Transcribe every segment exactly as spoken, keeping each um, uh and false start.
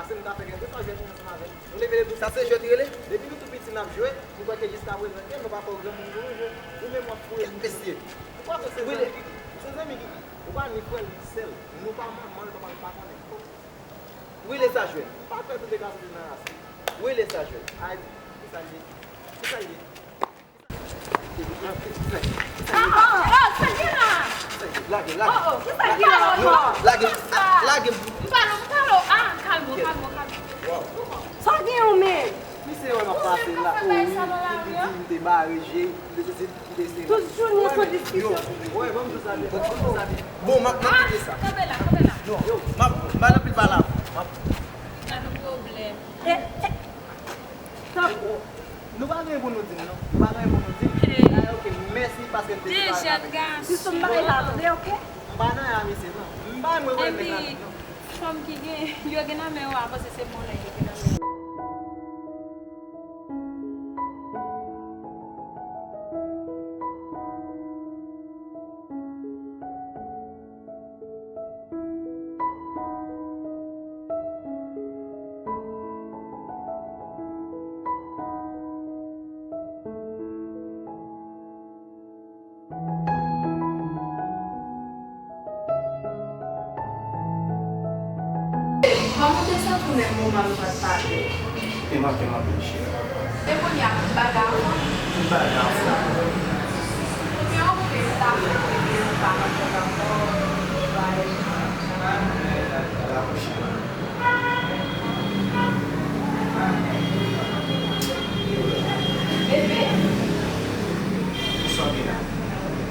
Se m ka fè kèlkeswa jwèt ansanm avè l. Nou leve depi sa se jwèt li rele? Depi nou tou piti n ap jwe, nou kwè ke jiskaprezan, e nou pa fè w granmoun pou nou jwe. Ou menm w ap foure moun. Mesye. Ou pa fè se zanmi Kiki. Ou se zanmi Kiki. Ou pa ni frè l, ni sè l. Nou pa manman l, papa l pa konnen. Rele sa jwèt. M pa kwè tout te ka soti nan ras li. Rele sa jwèt. Ay, ki sa l ye? Ki sa l ye? Ah, ah, ah, sa gen la? Lage, lage. Oh, oh, ki sa gen la ankò? Lage, lage. M pale, m pale. Ah, kalme w, kalme w, kalme w. Sa gen yon men? Misye wè m ap pase la. Oh, wi, m te di, m te bare je, m te sezi, m te sezi. Tout jounen se diskisyon. Wè, ban m di sa, ban m di sa. Bon, m ap, m ap kite sa. Kanpe la, kanpe la. Non, yo, m ap, m al anpil pale avè w. M ap. Gad yon pwoblèm. Eh, eh. Tanpri. Nou pa gen pou nou di m, non. Nou pa gen pou nou di m. Hey. Ay, ok, mèsi paske n te separe avèk. De jèn gason. Jis m pa gen la tande, ok? M pa nan a mesye, non. M pa mwen wè nèg la, non. Epi, fanm ki gen, yo gen nan men yo a, panse se monnè yo gen nan men yo. Kòman w te santi w menm moman nou pa t pale? Te manke m anpil, cheri. E kounye a, tout bagay anfòm? Tout bagay anfòm. Ebyen, oke, m ta fè pou ebyen nou pa rankontre ankò. Dakò, cheri. Bebe. Kisa w gen la?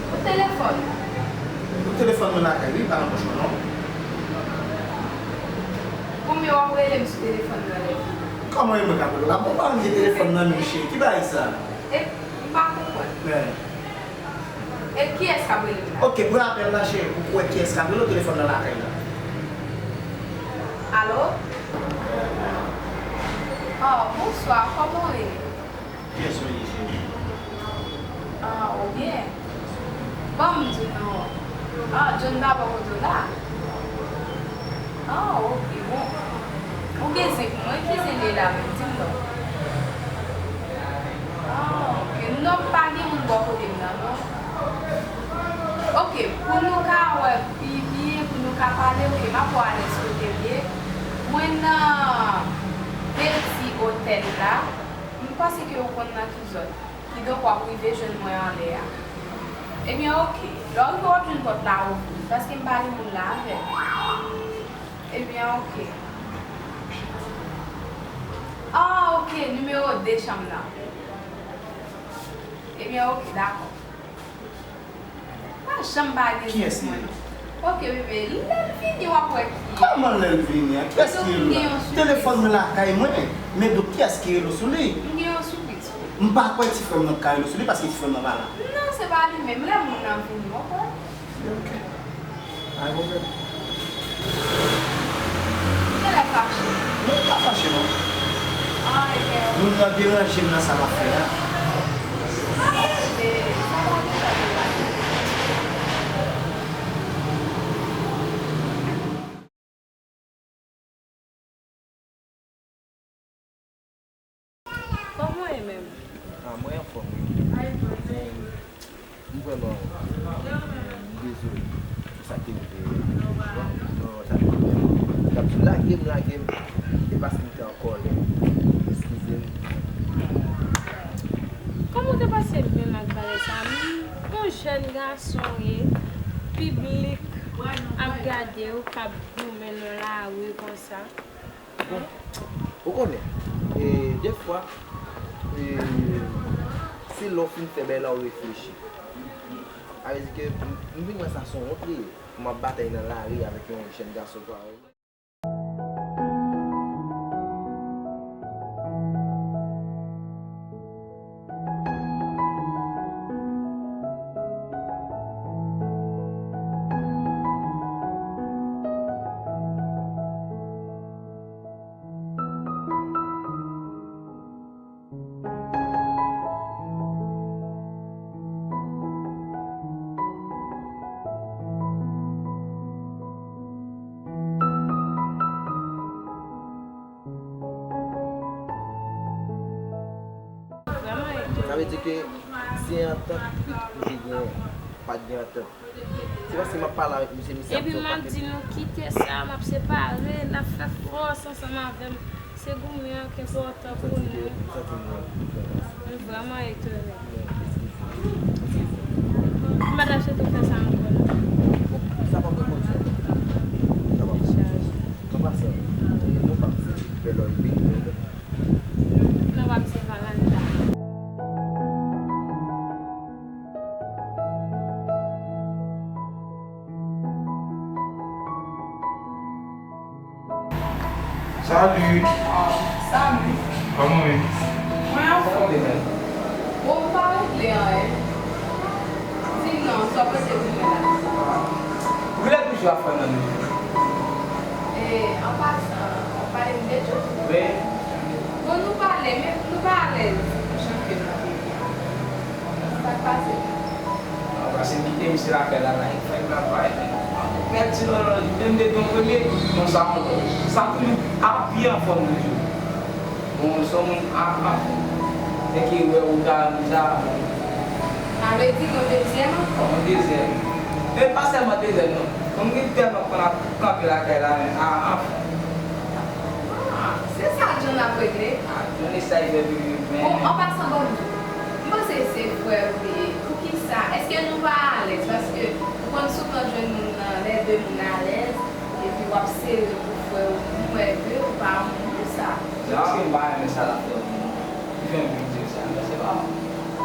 Ou telefòn. Ou telefòn mwen lakay, wi, pa nan pòch mwen, non. Konbyen w ap rele m sou telefòn nan lè fini? Kòman e mwen k ap rele w la? Bon, pa m gen telefòn nan men m, cheri. Ki bagay sa? E, m pa konprann. Men. E kiyès k ap rele m la? Oke, pran apèl la, cheri, pou w wè kiyès k ap rele w, telefòn nan lakay la. Alo? Oh, bonswa, kòman w ye? Kiyès ou ye, cheri? Ah, ou byen? Ban m di w non. Ah, John pa bò kote w la? Ah, oke, bon. Ou gen zen pou mwen, ki zen li ye la menm? Di m non. Ah, oke. Non, pa gen moun bò kote m nan, non. Oke, pou nou ka wè pi byen, pou nou ka pale, oke, m ap wè alèz kote l ye. Mwen nan Beti Otèl la. M panse ke ou konn nan ki zòn. Kidonk, w ap rive jwenn mwen anlè a. Ebyen, oke. Lè w rive, w ap jwenn pòt la ouvri, paske m pa gen moun la avè m. Ebyen, oke. Ah, oke, nimewo de chanm nan. Ebyen, oke, dakò. Pa janm pa gen kiyès li ye? Ok, bebe, lè l vini, w ap wè ki. Kòman lè l vini an? Kiyès ki rele w la? Telefòn mwen lakay mwen, men donk kiyès ki rele w sou li? M gen yon sipriz pou ou. M pa kwè ti frè m nan ka rele w sou li paske ti frè m nan pa la. Non, se pa li menm. Lè moun nan vini, w ap wè. Ok. Pa gen pwoblèm. Ou genlè fache. Non, m pa fache non. Ah, ebyen. Moun nan deranje m nan sa m ap fè a. Pa fache, sa pa gen sa de mal. Kòman w ye menm? Ah, mwen anfòm wi. M vrèman, m dezole pou sa k te rive. Non, sa te rive. T ap di lage m, lage m. E paske m te an kòlè. Eskize m. Kòman w te panse m menm ak bagay sa? M, yon jèn gason w ye, piblik ap gade w, k ap goumen nan lari konsa. Bon, ou konnen, e, dèfwa, e, se lè w fin fè bagay la, w reflechi. Sa vle di ke m, m vin wè sa se yon wont li ye, pou m ap batay nan lari avèk yon jèn gason parèy mwen. Sa vle di ke se antant ki te gen, pa t gen antant. Se paske m ap pale avèk misye, misye ap di yon pakèt. Epi m ap di nou kite sa, m ap separe, n ap fè fòs ansanm avè m. Se goumen an ki enpòtan pou nou. M vrèman etone. M pa t ap swete w fè sa ankò non. Sa p ap rekonèt. Sa p ap. An pasan, nou p ap fè lòt peyi. Non, pa misye Valanda. Salut. Salut. Kòman w ye? Mwen anfòm. Bon, m pa regle anyen. Di m non, sa w panse de mwen la? Ou genlè toujou ap fè nan nou. E, an pasan, w ap pale m de Djo? Wi. Bon, nou pale, men nou pa alèz jan ke nou ap viv la. Sa k pase? Non, paske m kite misye lakay la, la, li fè travay, men mèt di non, non, li menm te gen yon premye, non, sa yon lòt. Sa tounen ap pi anfòm toujou. Bon, se yon moun a, a, e ki wè ou ta, ou ta. Sa vle di yon dezyèm ankò? Yon dezyèm. Men pa sèlman dezyèm, non. Bon, m gen tèlman konn ap kanpe lakay la, men, a, anfen. Ah, se sa John ap regle? Ah, John eseye fè pi, men. Bon, an pasan, ban m di w, m panse se frè w li ye. Poukisa? Èske nou pa alèz? Paske ou konn souvan jwenn moun nan, lè de moun alèz, epi w ap sere pou frè w, m wè ke ou pa moun pou sa. Se paske m pa renmen sa l ap fè w, non. Ki fè m vin di w sa, men se pa mwen.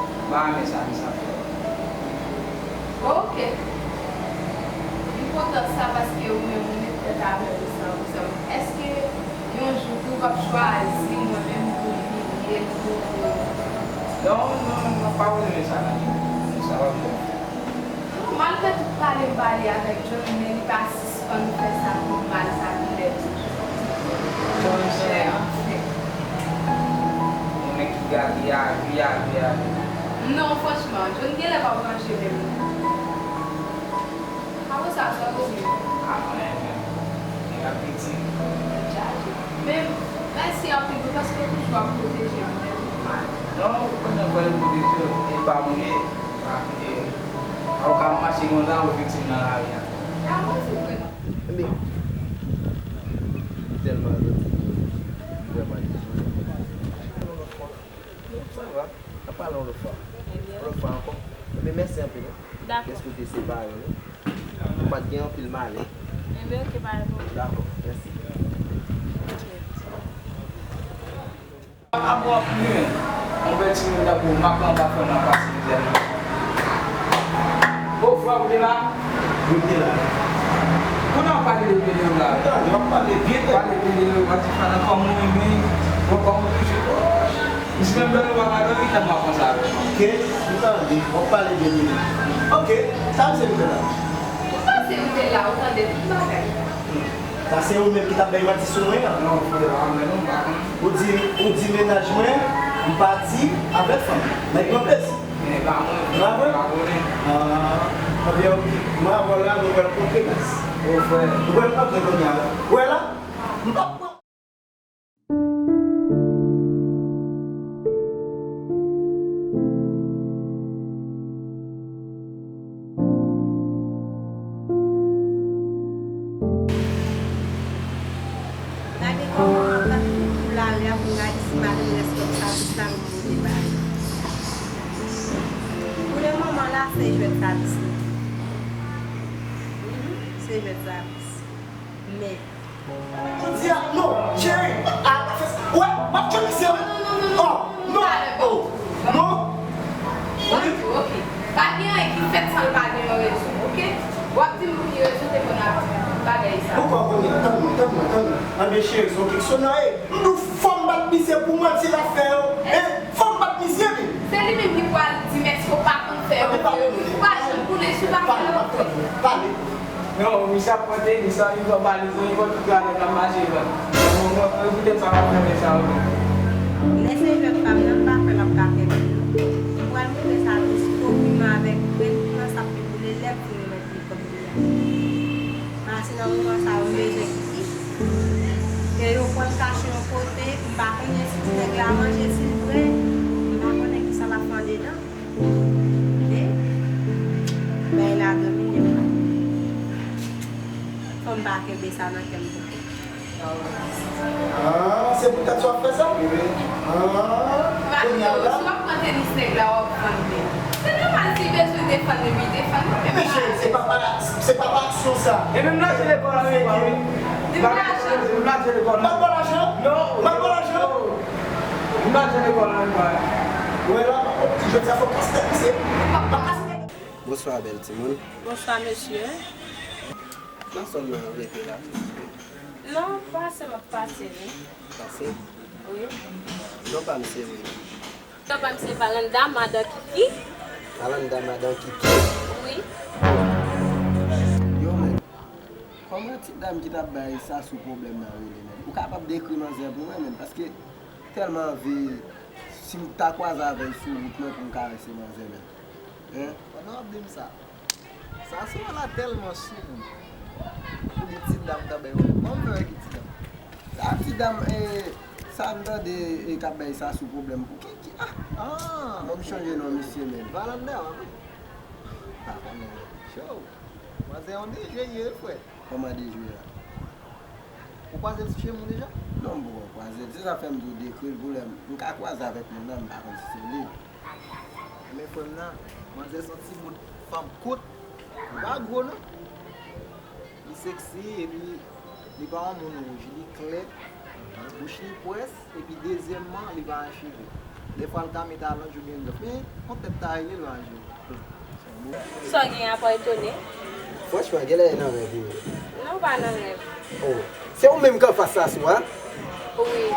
M pa renmen sa misye ap fè. Ok. M kontan sa paske ou menm ou met tèt avè w sa, ou sa. Èske yon jou tou w p ap chwazi mwen menm pou m imilye l, pou... Non, non, non, pa renmen sa nan vi. Sa p ap bon. Non, malgre tout pale m pale avèk John, men li pa sispann fè sa pou m mal sa ki lè toujou. Monchè, anfen. Yon nèg ki gade a, ri a, ri a. Non, franchman, John genlè p ap ranje menm non. Apre sa, sa w vle di? A, mwen menm. Nèg ap piti. Tèt chaje. Men, mèsi anpil wi, paske w toujou ap pwoteje m lè m mal. Non, ou konnen fò yo pwoteje w, e pa mouye. A, e, a ou ka mache konsa, ou viktim nan lari a. A, mwen di vre non. Ebyen, ou tèlman janti, ou vrèman janti. Sa va, n ap pale yon lòt fwa. Ebyen, yon lòt fwa ankò. Ebyen, mèsi anpil, wi. Dakò. Dèske w te separe nou. Ou pa t gen anpil malè. Ebyen, ok, pa gen pwoblèm. Dakò, mèsi. Ok. Ap wè anpil wi, men. Yon bèl timoun tankou w, m ap pran pa fè nan pase mizè non. O, frè, ou te la? Wi, m te la. Kounye a w pale de Pedro la. M tande w ap pale byen, frè. Pale de Pedro, pa di fana kòman w renmen, bon, kòman w toujou. Misye menm lè nou pa ka dòmi, tann w ap konsa avè m. Ok, m tande w ap pale de Pedro. Ok, sa misye vin fè la? M panse m te la, ou tande tout bagay. Sa se ou menm ki t ap bay manti sou mwen an? Non, frè, pa mwen non, m pa konn. Ou di, ou di mennaj mwen, m pati avèk fanm. Nèg mwen plezi. Men pa mwen, frè, m pa konnen. Ah, ebyen, ok. Mwen avè w la, nou pral kontre, guys. O, frè. Nou pral kontre kounye a la. Ou wè la? M p ap pran. Gade kòman w ap gade pou lari a pou m gade si m pa jwenn rès kòb sa pou sa m pote ba li. Pou le moman la, se jwèt sa plis li. Se jwèt sa plis. Men. Jodi a, non, cheri, a, a fè sa. Wè, m ap tchwe misye, wi. Oh, non, oh, non. Wi. Ok, ok. Pa gen anyen ki fèt san l pa gen yon rezon, ok? W ap di m pou ki rezon te konn ap di bagay sa. Poukò kounye a? Tann mwen, tann mwen, tann mwen. Anben, cheri, se yon keksyon nan, e. M di w fò m bat misye pou manti l ap fè yo. E, fò m bat misye, wi. Se li menm ki pral di m èske w pa konn fè yo. Anben, pale non. Ou pa janm konnen si w pa fè yo. Pale, m ap tann ou. Pale. Non, misye ap pran tenis, sa li fè pale, se nenpòt ki gade k ap mache, frè. Bon, bon, bon, koute sa w ap fè, men sa w vle. Lè se jwèt pa m nan, m pa kwè l ap ka fè pil non. M pral moutre sa tou sitwo piman avèk grenn piman sa ap pi boule lè pou nou mèt li kòb li a. Paske nan moman sa yo, m bezwen kiki. E yo pran l kache yon kote, m pa konnen si ti nèg la manje, si l pre, m pa konnen kisa l ap fè an Tande? Bay la domine m. Fò m pa kenbe sa nan kè m. Ah, se poutèt sa w ap fè sa? Ah, kounye a la. Si w ap pran tenis nèg la, w ap vann li. Se nòmal si l bezwen defann li, li defann li. Men cheri, se pa pa, se pa pa aksyon sa. E menm nan se lekòl la, men ki. Li pa lajan. Li pa lajan. M ap ba w lajan? Non. M ap ba w lajan? M pa jan lekòl nan pa. Wè la, jodi a fò w kase tèt misye. Pa kase tèt. Bonswa, bèl timoun. Bonswa, mesye. Nan zòn nan rete la? Non, pase, m ap pase, wi. Pase? Wi. Non pa m se Willy. Non pa m se Valanda, madan Kiki. Valanda, madan Kiki? Wi. Yo, men. Kòman ti dam ki t ap bay Sasou pwoblèm nan rele, men? Ou kapab dekri manzè pou mwen, men? Paske tèlman anvi, si m ta kwaze avè l sou wout mwen pou m karese manzè, men. Hein? Pandan w ap di m sa, Sasou la tèlman sou moun. Pou di ti dam t ap bay pwoblèm. Kòman m fè wè ki ti dam? Sa ti dam, eh, sa m tande, eh, k ap bay Sasou pwoblèm pou Kiki. Ah! Ah, bon, m chanje non misye, men. Valanda, w ap. Pa konnen. Cho. Manzè yon dejwe ye, frè. Kòman dejwe a? Ou kwaze l sou chemen w deja? Non, m poko kwaze l. Se sa fè m di w dekri l pou lè m, m ka kwaze avèk moun nan, m pa konn si se li. Men frè m nan, manzè se yon ti bout fanm kout. Li pa gwo non. Li seksi epi li pa yon moun wouj, li klè, bouch li pwès, epi dezyèmman, li pa gen cheve. Dèfwa l ka met alonj oubyen grèf, men yon tèt ta rele l pa gen cheve. Sa w gen apa etone? Franchman, genlè e nan rèv ou ye. Non, pa nan rèv. Oh, se ou menm k anfas Sasou a? Wi.